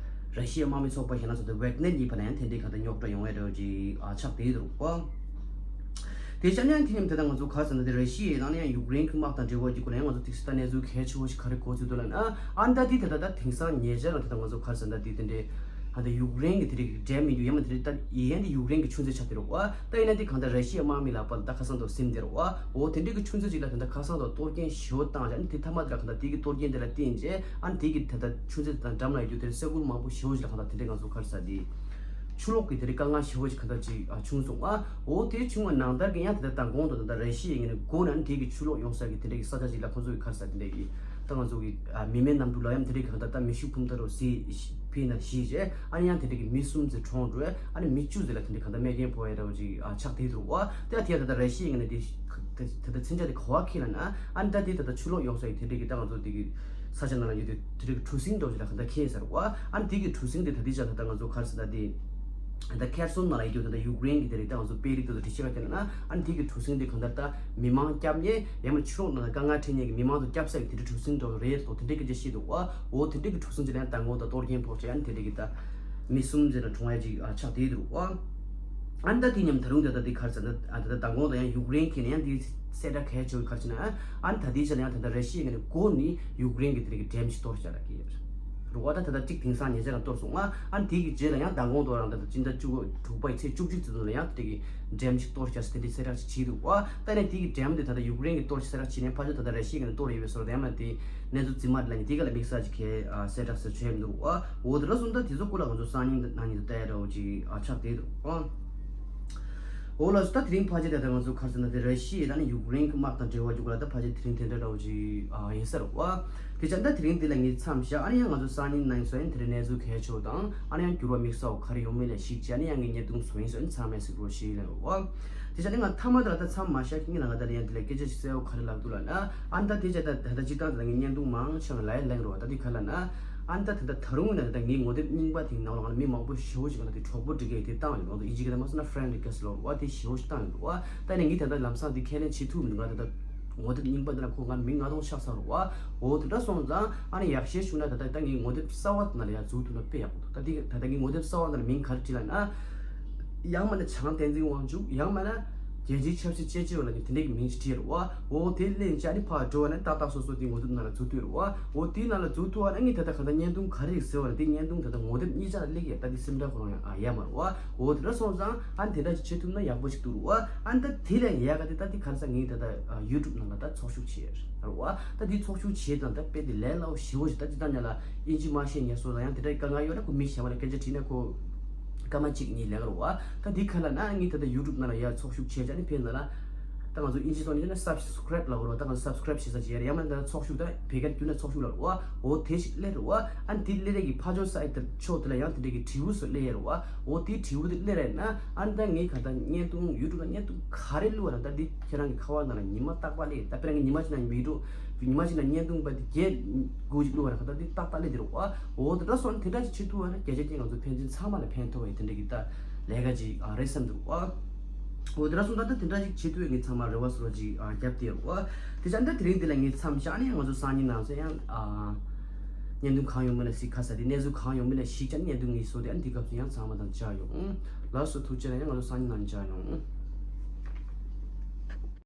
ར་ཤི་ཡའི་དམག་མི་ཚོགས་པ་གཞན་ལ་སོང་ཙང་ཝེག་ནེར་གཉིས་བར་ན་ཡང་དེ་འདྲའི་གང་ལྟར་རྙོག་དྲ་ཡོང་ཡ་འདྲ་བོ་ཅིག་ཨ་ཆགས་བསྡད་འདུག་བ། དེ་བྱས་ན་ཡང་དེ་མཉམ་དེ་ད་ང་ཚོ་ག་རེ་ཟེར་ན་དེ་ར་ཤི་ཡའི་ནང་ནས་ཡང་ཡུཀ་རེན་གྱི་དམག་དང་འབྲེལ་བ་གྱི་སྐོར་ལ་ཡང་ང་ཚོ་ཏོག་ཙམ་ད་གནས་ཚུལ་གལ་ཆེ་བོ་ཞིག་ག་རེ་གོ་ཚུལ་འདུག་ལབ་ན། ཨ་ནི་ད་དེ་ད་ད་དེང་སང་ཉེ་ཆར་ལ་དེ་ད་ང་ཚོ་ག་རེ་ཟེར་ན་དེ་དེ་འདྲའི་ཨ་ད་ཡུཀ་རེན་གྱི་དེ་རིགས་འགྲན་མི་འདུག་ཡང་མ་དེ་རིགས་ད་ཡན་དེ་ཡུཀ་རེན་གྱི་ཆུ་མཛོད་ཆགས་བསྡད་རེད་བ། ད་ཡིན་ན་དེ་གང་ལྟར་ར་ཤི་ཡའི་དམག་མི་ལག་པ་ལ་ད་ཁ་སང་དུ་ཟིན་བསྡད་རེད་བ། འོ་དེ་འདྲའི་གི་ཆུ་མཛོད་ཅིག་ལ་དེ་འདྲ་ཁ་སང་དུ་གཏོར་སྐྱོན་ཞེ་པོ་བཏང་བྱས། ཨ་ནི་དེ་མཐའ་མ་དེ་ལ་གང་ལྟར་དེ་གི་གཏོར་སྐྱོན་དེ་ལ་བརྟེན་བྱས། ཨ་ནི་དེ་གི་དེ་ལྟར་ཆུ་མཛོད་དེ་དང་འགྲམ་ལ་ཡོད་རྒྱུ་དེར་ས་ཁུལ་མང་པོ་ཞེ་པོ་ཞིག་ལ་གང་ལྟར་དེ་འདྲའི་ང་ཚོ་ག་རེ་ཟེར་དེ་ཆུ་ལོག་གི་དེ་འདྲའི་དཀའ་ངལ་ཞེ་པོ་ཞིག་གང་ལྟར་ཅིག་ཨ་བྱུང་སོང་བ། འོ་དེ་བྱུང་བ་ནང་ལྟར་གྱི་ཡང་དེ་ལྟར་མདང་དགོང་དུ་དེ་ལྟར་ར་ཤི་ཡའི་ངོས་ནས་འགོ་ནས་ཨ་ནི་དེ་གི་ཆུ་ལོག་ཡོང་ས་གི་དེ་འདྲའི་གི་ས་ཆ་ཅིག་ལ་ཁོང་ཚོ་གི་ག་རེ་ཟེར་དེ་འདྲའི་གི་ད་ང་ཚོ་གི་ཨ་མི་མེད་གནམ་གྲུ་ལ་ཡང་དེ་འདྲའི་གི་གང་ལྟར་ད་མེ་ཤུགས་འཕུར་མདའ་རུ་བཟོས་ཕུད་ན་བཞི་བྱས། ཨ་ནི་ཡང་དེ་འདྲའི་གི་མི་གསུམ་ཙམ་གྲོངས་འགྲོ། ཨ་ནི་མི་བཅུ་ཙམ་ལ་དེ་འདྲའི་གང་ལྟར་རྨས་སྐྱོན་ཕོག་ཡ་འདྲ་བོ་ཅིག་ཨ་ཆགས་བསྡད་འདུག་བ། དེ་ལ་དེ་ཡང་ད་ལྟ་ར་ཤི་ཡའི་ངོས་ནས་དེ་དེ་ལྟར་མཚོན་ཆ་དེ་ག་པར་འཁྱེར་ལབ་ན། ཨ་ནི་ད་དེ་ད་ལྟ་ཆུ་ལོག་ཡོང་ས་ཡི་དེ་འདྲའི་གི་ད་ང་ཚོ་དེ་གི་ས་ཆ་ནང་ལ་ཡོད་དུས་དེ་འདྲའི་གི་གྲུ་གཟིངས་འདྲ་བོ་ཅིག་ལ་གང་ལྟར་འཁྱེར་ཡོད་ས་རེད་བ། ཨ་ནི་དེ་གི་གྲུ་གཟིངས་དེ་ད་ལྟའི་ཆར་ད་ལྟ་ང་ཚོ་ག་རེ་ཟེར་ད་དེ་ད་ཁེར་སོན་ནང་ལ་ཡོད་རྒྱུ་ད་ལྟ་ཡུཀ་རེན་གི་དེ་རིགས་ད་ང་ཚོ་དཔོན་རིགས་དེ་ཚོ་དྲི་ཤེས་པ་དེ་ལ་ན། ཨ་ནི་དེ་གི་གྲུ་གཟིངས་དེ་གང་ལྟར་ད་མི་མང་སྐྱབས་ཉེས་ཡང་མིན་ཆུ་ལོག་ནང་ལ་དཀའ་ངལ་འཕྲད་མཁན་གྱི་མི་མང་ཚོ་སྐྱབས་ས་ཡི་དེ་འདྲའི་གྲུ་གཟིངས་འདྲ་བོ་རེད་འདུག་དེ་འདྲའི་སྐད་ཆ་བཤད་འདུག་བ། འོ་དེ་འདྲའི་གི་གྲུ་གཟིངས་ཅིག་ལ་ཡང་མདང་དགོང་ད་གཏོར་སྐྱོན་ཕོག་བྱས། ཨ་ནི་དེ་འདྲའི་གི་ད་མི་གསུམ་ཙམ་ལ་གྲོངས་ཡ་ཅིག་ཨ་ཆགས་བསྡད་འདུག་བ། ཨ་ནི་ད་དེ་མཉམ་ད་རུང་ད་ལྟ་དེ་ག་རེ་ཟེར་ན། ཨ་ད་ལྟ་མདང་དགོང་ད་ཡང་ཡུཀ་རེན་གྱི་ནས་ཡང་དེ་གསལ་བསྒྲགས་གལ་ཆེ་བོ་ག་རེ་བྱས་ན། ཨ་ནི་ད་ལྟའི་ཆ་ལ་ཡང་ད་ལྟ་ར་ཤི་ཡའི་ངོས་ནས་འགོ་ནས་ཡུཀ་རེན་གྱི་དེ་རིགས་ཀྱི་འགྲེམས་ཅིག་གཏོར་བཞག་ལབ་ཀྱི་ཡོད་རེད་བ། ད་ད་ལྟ་གཅིག་དེང་སང་ཉེ་ཆར་ལ་གཏོར་སོང་ང་། ཨ་ནི་དེ་གི་རྗེས་ལ་ཡང་མདང་དགོང་དུ་རང་ད་ལྟ་སྤྱི་ཟླ་བཅུ་དྲུག་པ་ཡི་ཚེས་བཅུ་གཅིག་ཙམ་ལ་ཡང་དེ་གི་འགྲེམས་ཅིག་གཏོར་བཞག་ཟེར་དེ་འདྲའི་གསལ་བསྒྲགས་ཅིག་བྱས་འདུག་བ། ད་ནས་དེ་གི་འགྲེམས་དེ་ད་ལྟ་ཡུཀ་རེན་གྱི་གཏོར་བཞག་གསལ་བསྒྲགས་བྱས་ནས་ཕལ་ཆེར་ད་ལྟ་ར་ཤི་ཡའི་ངོས་ནས་གཏོར་ཡོད་པའི་བཟོ་འདྲ་ཡང་མ་དེ་གནས་ཚུལ་རྫུན་མ་རེད་ལབ་ནས་དེ་ག་ལ་དམིགས་བསལ་ཅིག་གས་ཨ་གསལ་བསྒྲགས་ཟེར་བྱས་མི་འདུག་བ། འོ་དེ་འདྲ་སོང་ཙང་ད་དེ་ཚོ་སྐོར་ལ་ང་ཚོ་སང་ཉིན་གནངས་ཉིན་དུ་བལྟ་ཡ་འདྲ་བོ་ཅིག་ཨ་ཆགས་བསྡད་འདུག་ཨ། འོ་ལགས་སོ། ད་དེ་རིང་ཕལ་ཆེར་ད་ལྟ་ང་ཚོ་ག་རེ་ཟེར་ན་དེ་ར་ཤི་ཡ་དང་ནི་ཡུཀ་རེན་གྱི་དམག་དང་འབྲེལ་བ་འཇུག་པ་ལ་ད་ཕལ་ཆེར་དེ་རིང་དེ་འདྲ་འདྲ་བོ་ཅིག་ཨ་ཡིན་ས་རེད་བ། དེ་ཆ་ད་དེ་རིང་འདི་ལ་ངས་མཚམས་བཞག་ཨ་ནི་ཡང་ང་ཚོ་སང་ཉིན་གནངས་ཉིན་སོ་ཡིན་དེ་རིང་གནས་ཚུལ་གལ་ཆེ་བ་དང་ཨ་ནི་ཡང་འགྱུར་བ་དམིགས་བསལ་བ་ག་རེ་ཡོང་མིན་ལ་གཞིགས་བྱས་ཨ་ནི་ཡང་ངས་བརྙན་ཐུང་བཟོ་ཡིན་སོ་ཡིན་ཚང་མས་གཟིགས་རོགས་ཞེས་ལབ་རེད་བ། དེ་ཆ་ནི་ང་མཐའ་མ་དེ་ལ་ད་མཚམས་མ་བཞག་གི་ངས་ལ་ང་ད་ལ་ཡང་འདི་ལ་སྐད་ཆ་ཞིག་གསལ་བོ་ག་རེ་ལབ་འདུག་ལབ་ན། ཨ་ནི་ད་དེ་ཆ་ད་ད་ལྟ་སྤྱིར་བཏང་དེ་ལ་ངས་བརྙན་ཐུང་མང་ཆེ་བ་ལ་ཡང་ལེན་རེད་བ། ད་དེ་ག་ལབ་ན། ཨ་ནི་ད་ད་ལྟ་ད་རུང་ཡིན་ན་ད་ལྟ་ངའི་ངོ་དེབ་རྙིང་པ་དེའི་ནང་ལ་ང་ལ་མི་མང་པོ་ཞེ་པོ་ཞིག་ང་ལ་དེ་གྲོགས་པོ་སྒྲིག་གི་དེ་བཏང་ཡོད་འདུག་ཨིན་ཇི་སྐད་ནང་མ་སོང་ན་friend request ལབ་རེད་བ། དེ་ཞེ་པོ་ཞིག་བཏང་ཡོད་འདུག་བ། ད་ནི་ངས་ད་ལྟ་ལམ་སང་དེ་ཁས་ལེན་བྱེད་ཐུབ་མི་འདུག་ང་ད་ལྟ་ངོ་དེབ་རྙིང་པ་འདི་ལ་ཁོ་ང་མི་ལྔ་སྟོང་ཆགས་ཚར་རེད་བ། འོ་དེ་འདྲ་སོང་ཙང་ཨ་ནི་ཡག་ཤོས་བྱུང་ན་ད་ལྟ་ད་ངའི་ངོ་དེབ་གསར་བ་དེ་ནང་ལ་ཡར་འཛུལ་ཐུབ་ན་དཔེ་ཡག་པོ་འདུག་ད་དེ་ད་ལྟ་ངའི་ངོ་དེབ་གསར་བ་ནང་ལ་མིང་ག་རེ་བྲིས་ལབ་ན། ཡང་མིན་ན་བྱང་བསྟན་འཛིན་དབང་ཕྱུག་ཡང་མིན་ན་རྒྱལ་སྤྱིའི་ཆབ་སྲིད་དཔྱད་ཞིབ་པ་ལབ་ནས་དེ་འདྲའི་གི་མིང་ཞིག་བྲིས་རེད་བ། འོ་དེ་ལེན་བྱས་ནས་ཕར་འགྲོ་བ་ན་ཏག་ཏག་སོ་སོ་དེ་ངོ་དེབ་ནང་ལ་འཛུལ་ཐུབ་རེད་བ། འོ་དེའི་ནང་ལ་འཛུལ་ཐུབ་པ་ན་ངས་ད་ལྟ་གང་ལྟར་བརྙན་ཐུང་ག་རེ་ཟེར་བ་ན་དེ་བརྙན་ཐུང་ད་ལྟ་ངོ་དེབ་གཉིས་ཆ་ལ་སླེབས་ཡ་ད་དེ་སེམས་ཁྲལ་ཁོ་རང་ཡང་ཨ་ཡ་མ་རེད་བ། འོ་དེ་འདྲ་སོང་ཙང་ཨ་ནི་དེ་འདྲ་ཞིག་བྱེད་ཐུབ་ན་ཡག་པོ་ཞིག་འདུག་རེད་བ། ཨ་ནི་ད་དེ་ལས་ཡག་ག་དེ་ད་དེ་ག་རེ་ཟེར་ངས་ད་ལྟ་ཡུ་ཊུབ་ནང་ལ་ད་ཚོགས་ཞུགས་བྱས་རེད་བ། ད་དེ་ཚོགས་ཞུགས་བྱས་དང་ད་དཔེ་དེ་ལས་སླ་བོ་ཞེ་པོ་ཞིག་ད་ཅི་ད་ཉ་ལ་ཨིན་ཇི་མ་ཤེས་ཉན་སོ་ལ་ཡང་དེ་འདྲ་དཀའ་ངལ་ཡོད་ན་ཁོ་མི་གཞན་པ་ལ་སྐད་ཆ་དྲིས་ན་ཁོ། སྐར་མ་གཅིག་གཉིས་ལས་ཀ་རེད་བ། ད་འདི་ག་ལབ་ན་ངས་ད་ལྟ་ཡུ་ཊུབ་ནང་ལ་ཡར་ཚོགས་ཞུགས་བྱས་བྱས་ནས་ཕེབས་ན་ལ། ད་ང་ཚོ་ཨིན་ཇི་ཐོག་ནས་བཤད་ན་སབ་སི་ཀ་རེབ་ལབ་དགོས་རེད་བ། ད་ང་ཚོ་སབ་སི་ཀ་རེབ་བྱེད་ས་ཅིག་ཡོད་རེད། ཡང་མིན་ད་ཚོགས་ཞུགས་ད་བོད་སྐད་བསྒྱུར་ན་ཚོགས་ཞུགས་ལབ་རེད་བ། འོ་དེ་ཞིག་སླེབས་རེད་བ། ཨ་ནི་དེ་སླེབས་རེས་ཀྱི་ཕར་ཕྱོགས་སའི་ཌི་ཕྱོགས་དེ་ལ་ཡང་དེ་འདྲས་ཀྱི་དྲིལ་བུ་ཚོ་སླེབས་ཡོད་རེད་བ། འོ་དེའི་དྲིལ་བུ་དེ་སླེབས་རེད་ན་ཨ་ནི་ད་ངས་ག་ད་བརྙན་ཐུང་ཡུ་ཊུབ་ལ་བརྙན་ཐུང་ག་རེ་བླུགས་པ་ན་ད་འདི་ཁྱེད་རང་གི་ཁ་པར་ནང་ལ་ཉི་མ་རྟག་པར་སླེབས། ད་དཔེར་ན་ངས་ཉི་མ་གཅིག་ནང་ཡུ་ཊུབ་ཉི་མ་གཅིག་ནང་བརྙན་ཐུང་པ་དེ་བརྒྱད་དགུ་ཅིག་བླུགས་པ་ན་ག་ད་འདི་ཏག་ཏག་སླེབས་བསྡད་རེད་བ། འོ་དེ་འདྲ་སོང་དེ་འདྲ་ཅིག་བྱེད་ཐུབ་པ་ན་རྒྱལ་སྤྱིའི་སྟེང་ང་ཚོ་ཕན་ཚུན་ཚང་མ་ལ་ཕན་ཐོགས་པའི་དེ་འདྲ་གི་ད་ལས་ཀ་ཅིག་ཨ་རེད་བསམ་འདུག་བ། འོ་དེ་འདྲ་སོང་ད་ད་དེ་འདྲ་ཅིག་བྱེད་ཐུབ་པའི་ངས་ཚང་མ་རེ་བ་སོ་ཅིག་ཨ་བརྒྱབ་བསྡད་རེད་བ། དེ་ཆ་ད་དེ་རིང་འདི་ལ་ངས་མཚམས་བཞག་ནས་ང་ཚོ་སང་ཉིན་ནང་ཚོ་ཡང་ཨ་བརྙན་ཐུང་གང་ཡོང་མིན་ལ་གཟིགས། ཁ་ས་དེ་གནས་ཚུལ་གང་ཡོང་མིན་ལ་གཞིགས་བྱས་ནས་བརྙན་ཐུང་ངས་བཟོ་དེ་ཨ་འདི་སྐབས་སུ་ཡང་ཚང་མ་དང་མཇལ་ཡོང་། ལགས་སོ། ཐུགས་རྗེ་ཆེ། ཡང་ང་ཚོ་སང་ཉིན་ནང་མཇལ་ཡོང་།